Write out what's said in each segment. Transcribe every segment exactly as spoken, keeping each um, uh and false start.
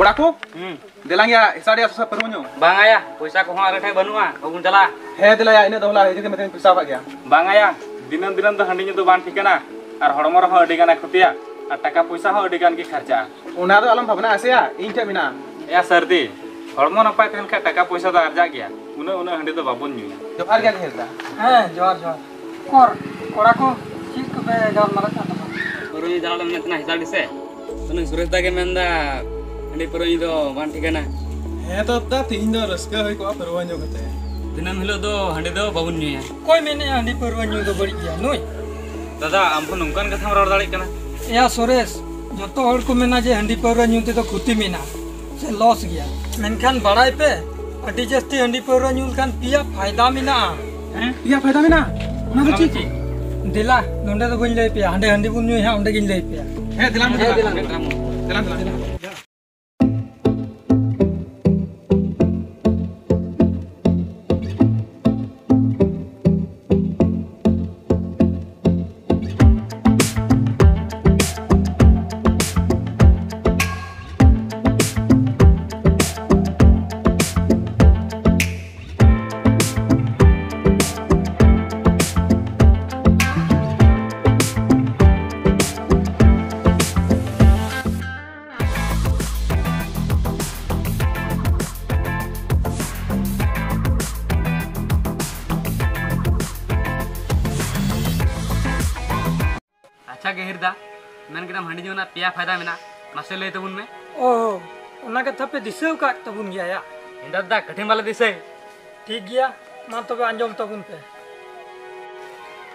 ᱠᱚᱲᱟ ᱠᱚ, ᱦᱩᱸ᱾ ᱫᱮᱞᱟᱝ ᱭᱟ, ᱦᱮᱥᱟᱲ ᱭᱟ, ᱥᱚᱥᱟ ᱯᱟᱹᱨᱣᱟᱹ ᱧᱩ᱾ ᱵᱟᱝ ᱭᱟ, ᱯᱚᱭᱥᱟ ᱠᱚᱦᱚᱸ ᱟᱞᱮ ᱴᱷᱮᱱ ᱵᱟᱹᱱᱩᱜᱼᱟ, ᱵᱟᱵᱚᱱ ᱪᱟᱞᱟᱜᱼᱟ᱾ ᱦᱮᱸ, ᱫᱮᱞᱟ ᱭᱟ, ᱤᱱᱟᱹᱜ ᱫᱚ ᱦᱚᱞᱟ ᱦᱤᱡᱩᱜ ᱜᱮ ᱢᱮᱛᱟᱧ ᱯᱚᱭᱥᱟ ᱠᱟᱜ ᱜᱮᱭᱟ᱾ ᱵᱟᱝ ᱭᱟ, ᱫᱤᱱᱟᱹᱢ ᱫᱤᱱᱟᱹᱢ ᱫᱚ ᱦᱟᱺᱰᱤ ᱧᱩ ᱫᱚ ᱵᱟᱝ ᱴᱷᱤᱠᱟᱹᱱᱟ, ᱟᱨ ᱦᱚᱲᱢᱚ ᱨᱮᱦᱚᱸ ᱟᱹᱰᱤ ᱜᱟᱱᱮ ᱠᱷᱚᱛᱤᱭᱟ, ᱟᱨ ᱴᱟᱠᱟ ᱯᱚᱭᱥᱟ ᱦᱚᱸ ᱟᱹᱰᱤ ᱜᱟᱱ ᱜᱮ ᱠᱷᱚᱨᱪᱟᱜᱼᱟ᱾ ᱚᱱᱟ ᱫᱚ ᱟᱞᱚᱢ ᱵᱷᱟᱵᱽᱱᱟᱜᱼᱟ ᱥᱮ ᱭᱟ, ᱤᱧ ᱴᱷᱮᱱ ᱢᱮᱱᱟᱜᱼᱟ᱾ ᱭᱟ ᱥᱟᱹᱨᱫᱤ, ᱦᱚᱲᱢᱚ ᱱᱟᱯᱟᱭ ᱛᱟᱦᱮᱱ ᱠᱷᱟᱱ ᱴᱟᱠᱟ ᱯᱚᱭᱥᱟ ᱫᱚ ᱟᱨᱡᱟᱜ ᱜᱮᱭᱟ, ᱩᱱᱟᱹᱜ ᱩᱱᱟᱹᱜ ᱦᱟᱺᱰᱤ ᱫᱚ ᱵᱟᱵᱚᱱ ᱧᱩᱭᱟ᱾ ᱡᱚᱦᱟᱨ ᱜᱮ ᱜᱟᱹᱦᱤᱨ ᱫᱟ᱾ ᱦᱮᱸ, ᱡᱚᱦᱟᱨ, ᱡᱚᱦᱟᱨ᱾ ᱠᱚᱨ, ᱠᱚᱲᱟ ᱠᱚ, ᱪᱮᱫ ᱠᱚᱯᱮ ᱜᱟᱞᱢᱟᱨᱟᱜ ᱠᱟᱱ ᱛᱟᱵᱚᱱᱟ? ᱯᱟᱹᱣᱨᱟᱹ ᱧᱩ ᱪᱟᱞᱟᱣ ᱞᱮ ᱢᱮᱱᱮᱫ ᱛᱟᱦᱮᱱᱟ ᱦᱮᱥᱟᱲ ᱥᱮᱫ᱾ ᱩᱱᱤ ᱥᱩᱨᱮᱥ ᱫᱟ ᱜᱮ ᱢᱮᱱᱫᱟ ᱦᱟᱺᱰᱤ ᱯᱟᱹᱣᱨᱟᱹ ᱧᱩ ᱫᱚ ᱵᱟᱝ ᱴᱷᱤᱠᱟᱱᱟ᱾ ᱦᱮᱸ ᱛᱚ ᱫᱟ, ᱛᱤᱦᱤᱧ ᱫᱚ ᱨᱟᱹᱥᱠᱟᱹ ᱦᱩᱭ ᱠᱚᱜᱼᱟ ᱯᱟᱹᱣᱨᱟᱹ ᱧᱩ ᱠᱟᱛᱮ᱾ ᱫᱤᱱᱟᱹᱢ ᱦᱤᱞᱳᱜ ᱫᱚ ᱦᱟᱺᱰᱤ ᱫᱚ ᱵᱟᱵᱚᱱ ᱧᱩᱭᱟ᱾ ᱚᱠᱚᱭ ᱢᱮᱱᱮᱜᱼᱟ ᱦᱟᱺᱰᱤ ᱯᱟᱹᱣᱨᱟᱹ ᱧᱩ ᱫᱚ ᱵᱟᱹᱲᱤᱡ ᱜᱮᱭᱟ? ᱱᱩᱭ? ᱫᱟᱫᱟ, ᱟᱢ ᱦᱚᱸ ᱱᱚᱝᱠᱟᱱ ᱠᱟᱛᱷᱟᱢ ᱨᱚᱲ ᱫᱟᱲᱮᱭᱟᱜ ᱠᱟᱱᱟ? ᱮᱭᱟ ᱥᱩᱨᱮᱥ, ᱡᱚᱛᱚ ᱦᱚᱲ ᱠᱚ ᱢᱮᱱᱟ ᱡᱮ ᱦᱟᱺᱰᱤ ᱯᱟᱹᱣᱨᱟᱹ ᱧᱩ ᱛᱮᱫᱚ ᱠᱷᱚᱛᱤ ᱢᱮᱱᱟᱜᱼᱟ ᱥᱮ ᱞᱚᱥ ᱜᱮᱭᱟ, ᱢᱮᱱᱠᱷᱟᱱ ᱵᱟᱲᱟᱭ ᱯᱮ, ᱟᱹᱰᱤ ᱡᱟᱹᱥᱛᱤ ᱦᱟᱺᱰᱤ ᱯᱟᱹᱣᱨᱟᱹ ᱧᱩ ᱞᱮᱠᱷᱟᱱ ᱯᱮᱭᱟ ᱯᱷᱟᱭᱫᱟ ᱢᱮᱱᱟᱜᱼᱟ᱾ ᱦᱮᱸ? ᱯᱮᱭᱟ ᱯᱷᱟᱭᱫᱟ ᱢᱮᱱᱟᱜᱼᱟ? ᱚᱱᱟ ᱫᱚ ᱚᱱᱟ ᱫᱚ ᱪᱮᱫ? ᱪᱮᱫ? ᱫᱮᱞᱟ, ᱱᱚᱸᱰᱮ ᱫᱚ ᱵᱟᱹᱧ ᱞᱟᱹᱭ ᱯᱮᱭᱟ, ᱦᱟᱸᱰᱮ ᱦᱟᱺᱰᱤ ᱵᱚᱱ ᱧᱩᱭᱟ ᱦᱟᱸᱜ, ᱚᱸᱰᱮ ᱜᱤᱧ ᱞᱟᱹᱭ ᱯᱮᱭᱟ᱾ ᱦᱮᱸ, ᱫᱮᱞᱟ, ᱦᱮᱸ, ᱫᱮᱞᱟ᱾ ᱫᱮᱞᱟ᱾ ᱫᱮᱞᱟ, ᱫᱮᱞᱟ, ᱫᱮᱞᱟ᱾ ᱟᱪᱪᱷᱟ ᱜᱟᱹᱦᱤᱨ ᱫᱟ, ᱢᱮᱱ ᱠᱮᱫᱟᱢ ᱦᱟᱺᱰᱤ ᱧᱩ ᱨᱮᱱᱟᱜ ᱯᱮᱭᱟ ᱯᱷᱟᱭᱫᱟ ᱢᱮᱱᱟᱜᱼᱟ, ᱢᱟᱥᱮ ᱞᱟᱹᱭ ᱛᱟᱵᱚᱱ ᱢᱮ᱾ ᱚ, ᱚᱱᱟ ᱠᱟᱛᱷᱟ ᱯᱮ ᱫᱤᱥᱟᱹ ᱟᱠᱟᱫ ᱛᱟᱵᱚᱱ ᱜᱮᱭᱟ ᱭᱟ? ᱦᱮᱸ ᱫᱟᱫᱟ, ᱠᱟᱹᱴᱷᱤ ᱢᱟᱞᱮ ᱫᱤᱥᱟᱹᱭ᱾ ᱴᱷᱤᱠ ᱜᱮᱭᱟ, ᱢᱟ ᱛᱚᱵᱮ ᱟᱸᱡᱚᱢ ᱛᱟᱵᱚᱱ ᱯᱮ᱾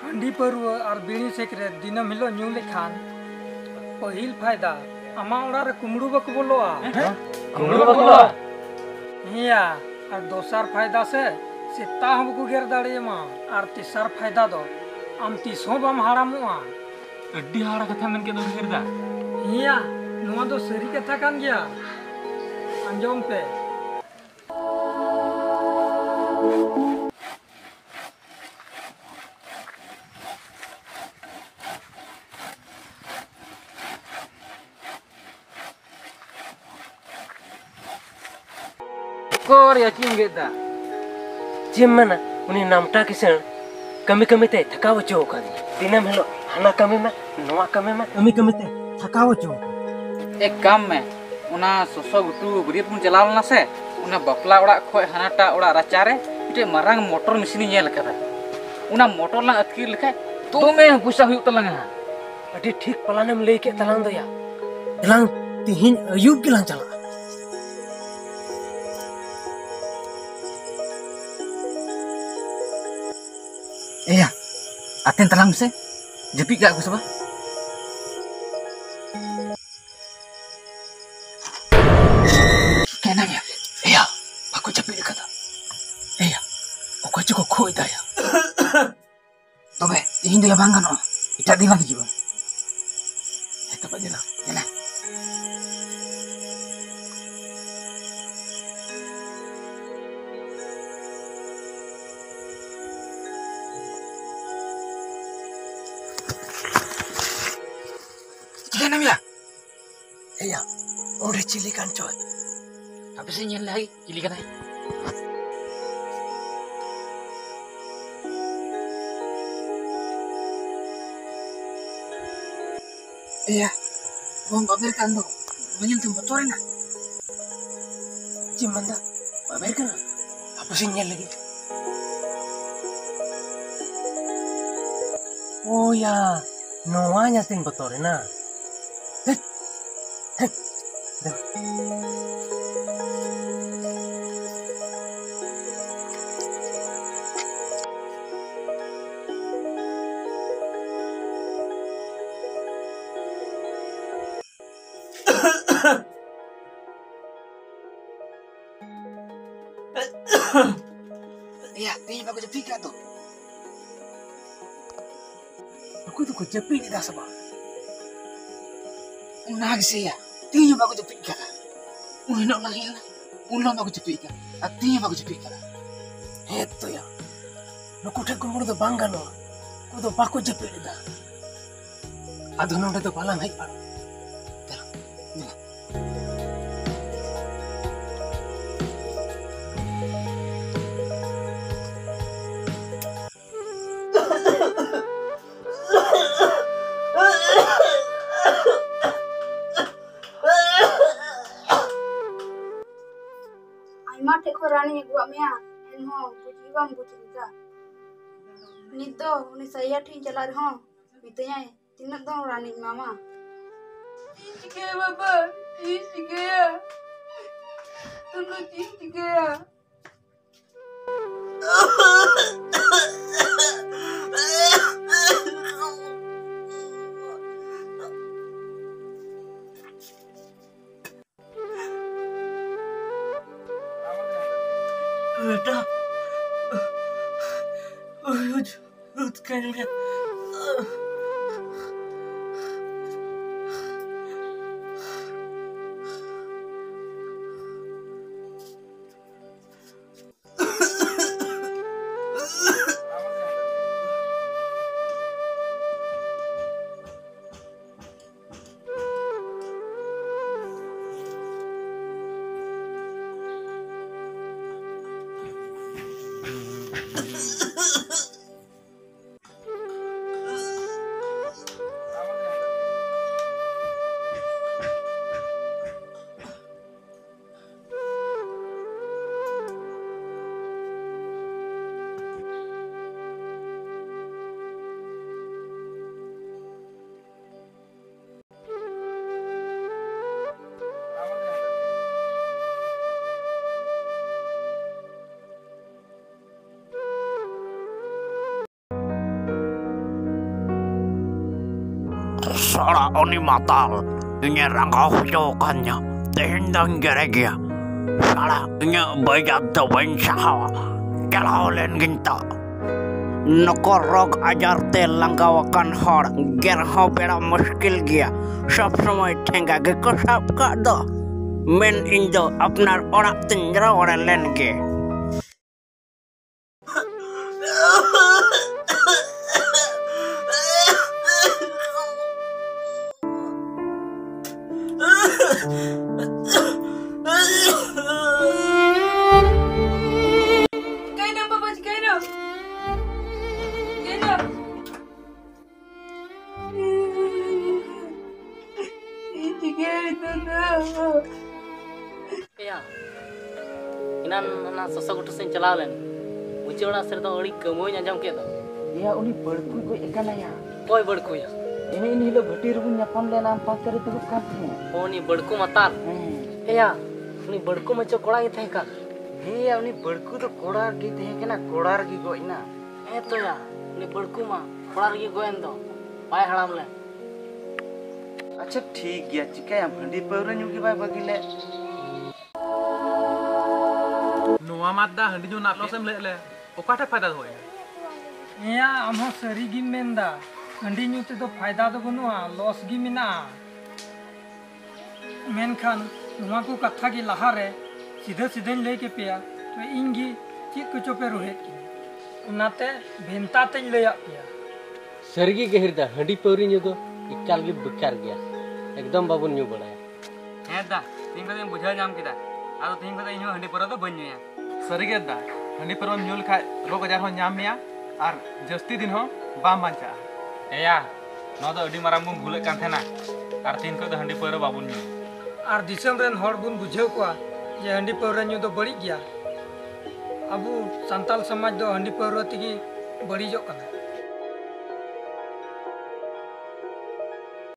ᱦᱟᱺᱰᱤ ᱯᱟᱹᱨᱣᱟᱹ ᱟᱨ ᱵᱤᱲᱤ ᱥᱤᱠᱨᱮᱴ ᱫᱤᱱᱟᱹᱢ ᱦᱤᱞᱳᱜ ᱧᱩ ᱞᱮᱠᱷᱟᱱ, ᱯᱟᱹᱦᱤᱞ ᱯᱷᱟᱭᱫᱟ, ᱟᱢᱟᱜ ᱚᱲᱟᱜ ᱨᱮ ᱠᱩᱢᱵᱽᱲᱩ ᱵᱟᱠᱚ ᱵᱚᱞᱚᱜᱼᱟ᱾ ᱦᱮᱸ? ᱠᱩᱢᱵᱽᱲᱩ ᱵᱟᱠᱚ ᱵᱚᱞᱚᱜᱼᱟ? ᱦᱮᱸᱭᱟ, ᱟᱨ ᱫᱚᱥᱟᱨ ᱯᱷᱟᱭᱫᱟ ᱥᱮ, ᱥᱮᱛᱟ ᱦᱚᱸ ᱵᱟᱠᱚ ᱜᱮᱨ ᱫᱟᱲᱮᱭᱟᱢᱟ᱾ ᱟᱨ ᱛᱮᱥᱟᱨ ᱯᱷᱟᱭᱫᱟ ᱫᱚ, ᱟᱢ ᱛᱤᱥ ᱦᱚᱸ ᱵᱟᱢ ᱦᱟᱲᱟᱢᱚᱜᱼᱟ᱾ ᱟᱹᱰᱤ ᱦᱟᱦᱟᱲᱟ ᱠᱟᱛᱷᱟ ᱢᱮᱱ ᱠᱮᱫ ᱫᱚ ᱜᱟᱹᱦᱤᱨ ᱫᱟ᱾ ᱦᱮᱸᱭᱟ, ᱱᱚᱣᱟ ᱫᱚ ᱥᱟᱹᱨᱤ ᱠᱟᱛᱷᱟ ᱠᱟᱱ ᱜᱮᱭᱟ᱾ ᱟᱸᱡᱚᱢ ᱯᱮ᱾ ᱠᱚᱨ ᱭᱟ, ᱪᱮᱫ ᱮᱢ ᱜᱮᱫ ᱫᱟ? ᱪᱮᱫ ᱮᱢ ᱢᱮᱱᱟ, ᱩᱱᱤ ᱱᱟᱢᱴᱟ ᱠᱤᱥᱟᱹᱬ ᱠᱟᱹᱢᱤ ᱠᱟᱹᱢᱤ ᱛᱮ ᱛᱷᱟᱠᱟᱣ ᱦᱚᱪᱚ ᱟᱠᱟᱫᱤᱧᱟ᱾ ᱫᱤᱱᱟᱹᱢ ᱦᱤᱞᱳᱜ ᱦᱟᱱᱟ ᱠᱟᱹᱢᱤ ᱢᱮ, ᱱᱚᱣᱟ ᱠᱟᱹᱢᱤ ᱢᱮ, ᱠᱟᱹᱢᱤ ᱠᱟᱹᱢᱤ ᱛᱮ ᱛᱷᱟᱠᱟᱣ ᱦᱚᱪᱚ ᱟᱠᱟᱫᱤᱧᱟ᱾ ᱮᱠ ᱠᱟᱢ ᱢᱮ, ᱚᱱᱟ ᱥᱚᱥᱚ ᱜᱷᱩᱴᱩ ᱵᱟᱹᱨᱭᱟᱹᱛ ᱵᱚᱱ ᱪᱟᱞᱟᱣ ᱞᱮᱱᱟ ᱥᱮ, ᱚᱱᱟ ᱵᱟᱯᱞᱟ ᱚᱲᱟᱜ ᱠᱷᱚᱡ ᱦᱟᱱᱟᱴᱟᱜ ᱚᱲᱟᱜ ᱨᱟᱪᱟ ᱨᱮ ᱢᱤᱫᱴᱮᱡ ᱢᱟᱨᱟᱝ ᱢᱚᱴᱚᱨ ᱢᱮᱥᱤᱱᱤᱧ ᱧᱮᱞ ᱟᱠᱟᱫᱟ᱾ ᱚᱱᱟ ᱢᱚᱴᱚᱨ ᱞᱟᱝ ᱟᱹᱛᱠᱤᱨ ᱞᱮᱠᱷᱟᱡ ᱫᱚᱢᱮ ᱯᱚᱭᱥᱟ ᱦᱩᱭᱩᱜ ᱛᱟᱞᱟᱝᱟ᱾ ᱟᱹᱰᱤ ᱴᱷᱤᱠ ᱯᱞᱟᱱᱮᱢ ᱞᱟᱹᱭ ᱠᱮᱫ ᱛᱟᱞᱟᱝ ᱫᱚᱭᱟ᱾ ᱫᱮᱞᱟᱝ, ᱛᱤᱦᱤᱧ ᱟᱹᱭᱩᱵ ᱜᱮᱞᱟᱝ ᱪᱟᱞᱟᱜᱼᱟ᱾ ᱮᱭᱟ, ᱟᱛᱮᱱ ᱛᱟᱞᱟᱝ ᱢᱮᱥᱮ, ᱡᱟᱹᱯᱤᱫ ᱠᱟᱜ ᱠᱚ ᱥᱮ ᱵᱟᱝ? ᱪᱤᱠᱟᱹᱭᱮᱱᱟ ᱭᱟ? ᱮᱭᱟ, ᱵᱟᱠᱚ ᱡᱟᱹᱯᱤᱫ ᱟᱠᱟᱫᱟ᱾ ᱮᱭᱟ, ᱚᱠᱚᱭ ᱪᱚᱠᱚ ᱠᱷᱩᱜ ᱮᱫᱟ ᱭᱟ᱾ ᱛᱚᱵᱮ ᱛᱮᱦᱮᱧ ᱫᱚ ᱭᱟ ᱵᱟᱝ ᱜᱟᱱᱚᱜᱼᱟ, ᱮᱴᱟᱜ ᱫᱤᱱ ᱞᱟᱝ ᱦᱤᱡᱩᱜᱼᱟ᱾ ᱦᱮᱸ, ᱛᱚᱵᱮ ᱫᱮᱞᱟ, ᱫᱮᱞᱟ᱾ ᱪᱤᱠᱟᱹᱭᱮᱱᱟᱢ ᱭᱟ? ᱮᱭᱟ, ᱚᱸᱰᱮ ᱪᱤᱞᱤ ᱠᱟᱱ ᱪᱚᱭ? ᱦᱟᱯᱮ ᱥᱮ ᱧᱮᱞ ᱞᱟᱦᱟᱭ, ᱪᱤᱞᱤ ᱠᱟᱱᱟᱭ? ᱮᱭᱟ, ᱵᱚᱱ ᱵᱟᱵᱮᱨ ᱠᱟᱱ ᱫᱚ, ᱚᱱᱟ ᱧᱮᱞ ᱛᱮᱢ ᱵᱚᱛᱚᱨᱮᱱᱟ? ᱪᱮᱫ ᱮᱢ ᱢᱮᱱᱫᱟ? ᱵᱟᱵᱮᱨ ᱠᱟᱱᱟ? ᱦᱟᱯᱮ ᱥᱮᱧ ᱧᱮᱞ ᱞᱮᱜᱮ᱾ ᱳᱭᱟ, ᱱᱚᱣᱟ ᱧᱮᱞᱛᱮᱧ ᱵᱚᱛᱚᱨᱮᱱᱟ᱾ ᱦᱮᱴ, ᱦᱮᱴ, ᱫᱮ᱾ ᱮᱭᱟ, ᱛᱮᱦᱮᱧ ᱵᱟᱠᱚ ᱡᱟᱹᱯᱤᱫ ᱠᱟᱜ ᱫᱚ᱾ ᱱᱩᱠᱩ ᱫᱚᱠᱚ ᱡᱟᱹᱯᱤᱫ ᱮᱫᱟ ᱥᱮ ᱵᱟᱝ? ᱚᱱᱟ ᱜᱮᱥᱮ ᱭᱟ, ᱛᱮᱦᱮᱧ ᱦᱚᱸ ᱵᱟᱠᱚ ᱡᱟᱹᱯᱤᱫ ᱠᱟᱜᱼᱟ᱾ ᱩᱱ ᱦᱤᱞᱳᱜ ᱞᱟᱝ ᱦᱮᱡ ᱞᱮᱱᱟ, ᱩᱱ ᱦᱚᱸ ᱵᱟᱠᱚ ᱡᱟᱹᱯᱤᱫ ᱠᱟᱜᱼᱟ, ᱟᱨ ᱛᱮᱦᱮᱧ ᱦᱚᱸ ᱵᱟᱠᱚ ᱡᱟᱹᱯᱤᱫ ᱠᱟᱜᱼᱟ᱾ ᱦᱮᱸ ᱛᱚ ᱭᱟ, ᱱᱩᱠᱩ ᱴᱷᱮᱱ ᱠᱩᱢᱵᱽᱲᱩ ᱫᱚ ᱵᱟᱝ ᱜᱟᱱᱚᱜᱼᱟ᱾ ᱩᱱᱠᱩ ᱫᱚ ᱵᱟᱠᱚ ᱡᱟᱹᱯᱤᱫ ᱮᱫᱟ᱾ ᱟᱫᱚ ᱱᱚᱰᱮ ᱫᱚ ᱵᱟᱞᱟᱝ ᱦᱮᱡ ᱵᱟᱲᱟᱜᱼᱟ᱾ ᱫᱮᱞᱟ, ᱫᱮᱞᱟ᱾ ᱟᱭᱢᱟ ᱴᱷᱮᱡ ᱠᱷᱚᱱ ᱨᱟᱱᱤᱧ ᱟᱹᱜᱩᱣᱟᱫ ᱢᱮᱭᱟ, ᱮᱱᱦᱚᱸ ᱵᱩᱡᱽ ᱜᱮ ᱵᱟᱢ ᱵᱩᱡᱽ ᱞᱮᱫᱟ᱾ ᱱᱤᱛ ᱫᱚ ᱩᱱᱤ ᱥᱟᱭᱟ ᱴᱷᱮᱱ ᱤᱧ ᱪᱟᱞᱟᱜ ᱨᱮᱦᱚᱸ ᱢᱤᱛᱟᱹᱧᱟᱭ, "ᱛᱤᱱᱟᱹᱜ ᱫᱚᱢ ᱨᱟᱱᱤᱧ ᱮᱢᱟᱢᱟ?" ᱪᱮᱫ ᱤᱧ ᱪᱤᱠᱟᱹᱭᱟ ᱵᱟᱵᱟ? ᱪᱮᱫ ᱤᱧ ᱪᱤᱠᱟᱹᱭᱟ? ᱛᱩᱞᱩ, ᱪᱮᱫ ᱤᱧ ᱪᱤᱠᱟᱹᱭᱟ? ᱵᱮᱴᱟ, ᱩᱫ ᱠᱟᱹᱧ ᱢᱮ᱾ ᱥᱟᱲᱟ ᱩᱱᱤ ᱢᱟᱛᱟᱞ, ᱤᱧᱮ ᱨᱟᱸᱜᱟᱣ ᱦᱚᱪᱚ ᱟᱠᱟᱫᱤᱧᱟ᱾ ᱛᱮᱦᱮᱧ ᱫᱚᱧ ᱜᱮᱨᱮ ᱜᱮᱭᱟ᱾ ᱥᱟᱲᱟ, ᱤᱧᱟᱹᱜ ᱵᱟᱹᱭᱡᱟᱛ ᱫᱚ ᱵᱟᱹᱧ ᱥᱟᱦᱟᱣᱟ᱾ ᱪᱟᱞᱟᱣ ᱞᱮᱱ ᱜᱤᱧ ᱛᱚ᱾ ᱱᱩᱠᱩ ᱨᱳᱜᱽ ᱟᱡᱟᱨ ᱛᱮ ᱞᱟᱸᱜᱟᱣ ᱟᱠᱟᱱ ᱦᱚᱲ ᱜᱮᱨ ᱦᱚᱸ ᱵᱮᱲᱟ ᱢᱩᱥᱠᱤᱞ ᱜᱮᱭᱟ᱾ ᱥᱚᱵ ᱥᱚᱢᱚᱭ ᱴᱷᱮᱸᱜᱟ ᱜᱮᱠᱚ ᱥᱟᱵ ᱠᱟᱜ ᱫᱚ᱾ ᱢᱮᱱ, ᱤᱧ ᱫᱚ ᱟᱯᱱᱟᱨ ᱚᱲᱟᱜ ᱛᱤᱧ ᱨᱩᱣᱟᱹᱲ ᱞᱮᱱ ᱜᱮ᱾ ᱪᱤᱠᱟᱹᱭᱱᱟᱢ ᱵᱟᱵᱟ, ᱪᱤᱠᱟᱹᱭᱱᱟᱢ? ᱪᱤᱠᱟᱹᱭᱱᱟᱢ? ᱪᱮᱫ ᱤᱧ ᱪᱤᱠᱟᱹᱭᱟ ᱱᱤᱛᱚᱜ ᱫᱚ? ᱮᱭᱟ᱾ ᱮᱱᱟᱱ ᱚᱱᱟ ᱥᱚᱥᱚ ᱜᱷᱩᱴᱩ ᱥᱮᱫ ᱤᱧ ᱪᱟᱞᱟᱣ ᱞᱮᱱ, ᱢᱩᱪᱟᱹᱫ ᱚᱲᱟᱜ ᱥᱮᱫ ᱨᱮᱫᱚ ᱟᱹᱰᱤ ᱠᱟᱹᱣᱢᱟᱹᱣ ᱤᱧ ᱟᱸᱡᱚᱢ ᱠᱮᱫ ᱫᱚ᱾ ᱮᱭᱟ, ᱩᱱᱤ ᱵᱟᱹᱲᱠᱩᱭ ᱜᱚᱡ ᱟᱠᱟᱱᱟᱭᱟ᱾ ᱚᱠᱚᱭ ᱵᱟᱹᱲᱠᱩᱭᱟ? ᱮᱱᱮ ᱤᱱ ᱦᱤᱞᱳᱜ ᱵᱷᱟᱹᱴᱤ ᱨᱮᱵᱚᱱ ᱧᱟᱯᱟᱢ ᱞᱮᱱᱟ, ᱟᱢ ᱯᱟᱥᱮ ᱨᱮ ᱫᱩᱲᱩᱵ ᱠᱟᱱ ᱛᱟᱦᱮᱸᱫ᱾ ᱚ, ᱩᱱᱤ ᱵᱟᱹᱲᱠᱩ ᱢᱟᱛᱟᱞ? ᱦᱮᱸ᱾ ᱮᱭᱟ, ᱩᱱᱤ ᱵᱟᱹᱲᱠᱩ ᱢᱟᱪᱚ ᱠᱚᱲᱟ ᱜᱮ ᱛᱟᱦᱮᱸ ᱠᱟᱱ᱾ ᱦᱮᱸᱭᱟ, ᱩᱱᱤ ᱵᱟᱹᱲᱠᱩ ᱫᱚ ᱠᱚᱲᱟ ᱜᱮ ᱛᱟᱦᱮᱸ ᱠᱟᱱᱟ, ᱠᱚᱲᱟ ᱨᱮᱜᱮ ᱜᱚᱡ ᱮᱱᱟ᱾ ᱦᱮᱸ ᱛᱚᱭᱟ, ᱩᱱᱤ ᱵᱟᱹᱲᱠᱩ ᱢᱟ ᱠᱚᱲᱟ ᱨᱮᱜᱮ ᱜᱚᱡ ᱮᱱ ᱫᱚ, ᱵᱟᱭ ᱦᱟᱲᱟᱢ ᱞᱮᱱ᱾ ᱟᱪᱪᱷᱟ, ᱴᱷᱤᱠ ᱜᱮᱭᱟ, ᱪᱤᱠᱟᱹᱭᱟᱢ, ᱦᱟᱺᱰᱤ ᱯᱟᱹᱣᱨᱟᱹ ᱧᱩ ᱜᱮ ᱵᱟᱭ ᱵᱟᱹᱜᱤ ᱞᱮᱫ᱾ ᱱᱚᱣᱟ ᱢᱟ ᱫᱟ ᱦᱟᱺᱰᱤ ᱧᱩ ᱨᱮᱱᱟᱜ ᱞᱚᱥ ᱮᱢ ᱞᱟᱹᱭᱮᱫ ᱞᱮ, ᱚᱠᱟ ᱴᱷᱮᱡ ᱯᱷᱟᱭᱫᱟ ᱫᱚ ᱦᱩᱭᱱᱟ? ᱦᱮᱸᱭᱟ, ᱟᱢ ᱦᱚᱸ ᱥᱟᱹᱨᱤ ᱜᱮᱢ ᱢᱮᱱᱫᱟ, ᱦᱟᱺᱰᱤ ᱧᱩ ᱛᱮᱫᱚ ᱯᱷᱟᱭᱫᱟ ᱫᱚ ᱵᱟᱹᱱᱩᱜᱼᱟ, ᱞᱚᱥ ᱜᱮ ᱢᱮᱱᱟᱜᱼᱟ᱾ ᱢᱮᱱᱠᱷᱟᱱ ᱱᱚᱣᱟ ᱠᱚ ᱠᱟᱛᱷᱟ ᱜᱮ ᱞᱟᱦᱟᱨᱮ ᱥᱤᱫᱷᱟᱹ ᱥᱤᱫᱷᱟᱹᱧ ᱞᱟᱹᱭ ᱠᱮᱯᱮᱭᱟ, ᱛᱚ ᱤᱧ ᱜᱮ ᱪᱮᱫ ᱠᱚᱪᱚ ᱯᱮ ᱨᱳᱦᱮᱫ ᱠᱤᱧᱟ, ᱚᱱᱟᱛᱮ ᱵᱷᱮᱱᱛᱟ ᱛᱮᱧ ᱞᱟᱹᱭᱟᱫ ᱯᱮᱭᱟ᱾ ᱥᱟᱹᱨᱤᱜᱮ ᱜᱟᱹᱦᱤᱨ ᱫᱟ, ᱦᱟᱺᱰᱤ ᱯᱟᱹᱣᱨᱟᱹ ᱧᱩ ᱫᱚ ᱮᱠᱟᱞ ᱜᱮ ᱵᱮᱠᱟᱨ ᱜᱮᱭᱟ, ᱮᱠᱫᱚᱢ ᱵᱟᱵᱚᱱ ᱧᱩ ᱵᱟᱲᱟᱭᱟ᱾ ᱦᱮᱸ ᱫᱟ, ᱛᱤᱦᱤᱧ ᱠᱷᱚᱱ ᱫᱚᱧ ᱵᱩᱡᱷᱟᱹᱣ ᱧᱟᱢ ᱠᱮᱫᱟ, ᱟᱫᱚ ᱛᱤᱦᱤᱧ ᱠᱷᱚᱱ ᱫᱚ ᱤᱧ ᱦᱚᱸ ᱦᱟᱺᱰᱤ ᱯᱟᱹᱣᱨᱟᱹ ᱫᱚ ᱵᱟᱹᱧ ᱧᱩᱭᱟ᱾ ᱥᱟᱹᱨᱤᱜᱮ ᱫᱟ, ᱦᱟᱺᱰᱤ ᱯᱟᱹᱣᱨᱟᱹᱢ ᱧᱩ ᱞᱮᱠᱷᱟᱡ ᱨᱳᱜᱽ ᱟᱡᱟᱨ ᱦᱚᱸ ᱧᱟᱢ ᱢᱮᱭᱟ ᱟᱨ ᱡᱟᱹᱥᱛᱤ ᱫᱤᱱ ᱦᱚᱸ ᱵᱟᱢ ᱵᱟᱧᱪᱟᱜᱼᱟ᱾ ᱮᱭᱟ, ᱱᱚᱣᱟ ᱫᱚ ᱟᱹᱰᱤ ᱢᱟᱨᱟᱝ ᱵᱚᱱ ᱵᱷᱩᱞᱮᱫ ᱠᱟᱱ ᱛᱟᱦᱮᱱᱟ, ᱟᱨ ᱛᱤᱦᱤᱧ ᱠᱷᱚᱱ ᱫᱚ ᱦᱟᱺᱰᱤ ᱯᱟᱹᱣᱨᱟᱹ ᱵᱟᱵᱚᱱ ᱧᱩᱭᱟ᱾ ᱟᱨ ᱫᱤᱥᱚᱢ ᱨᱮᱱ ᱦᱚᱲ ᱵᱚᱱ ᱵᱩᱡᱷᱟᱹᱣ ᱠᱚᱣᱟ ᱡᱮ ᱦᱟᱺᱰᱤ ᱯᱟᱹᱣᱨᱟᱹ ᱧᱩ ᱫᱚ ᱵᱟᱹᱲᱤᱡ ᱜᱮᱭᱟ᱾ ᱟᱵᱚ ᱥᱟᱱᱛᱟᱞ ᱥᱚᱢᱟᱡᱽ ᱫᱚ ᱦᱟᱺᱰᱤ ᱯᱟᱹᱣᱨᱟᱹ ᱛᱮᱜᱮ ᱵᱟᱹᱲᱤᱡᱚᱜ ᱠᱟᱱᱟ᱾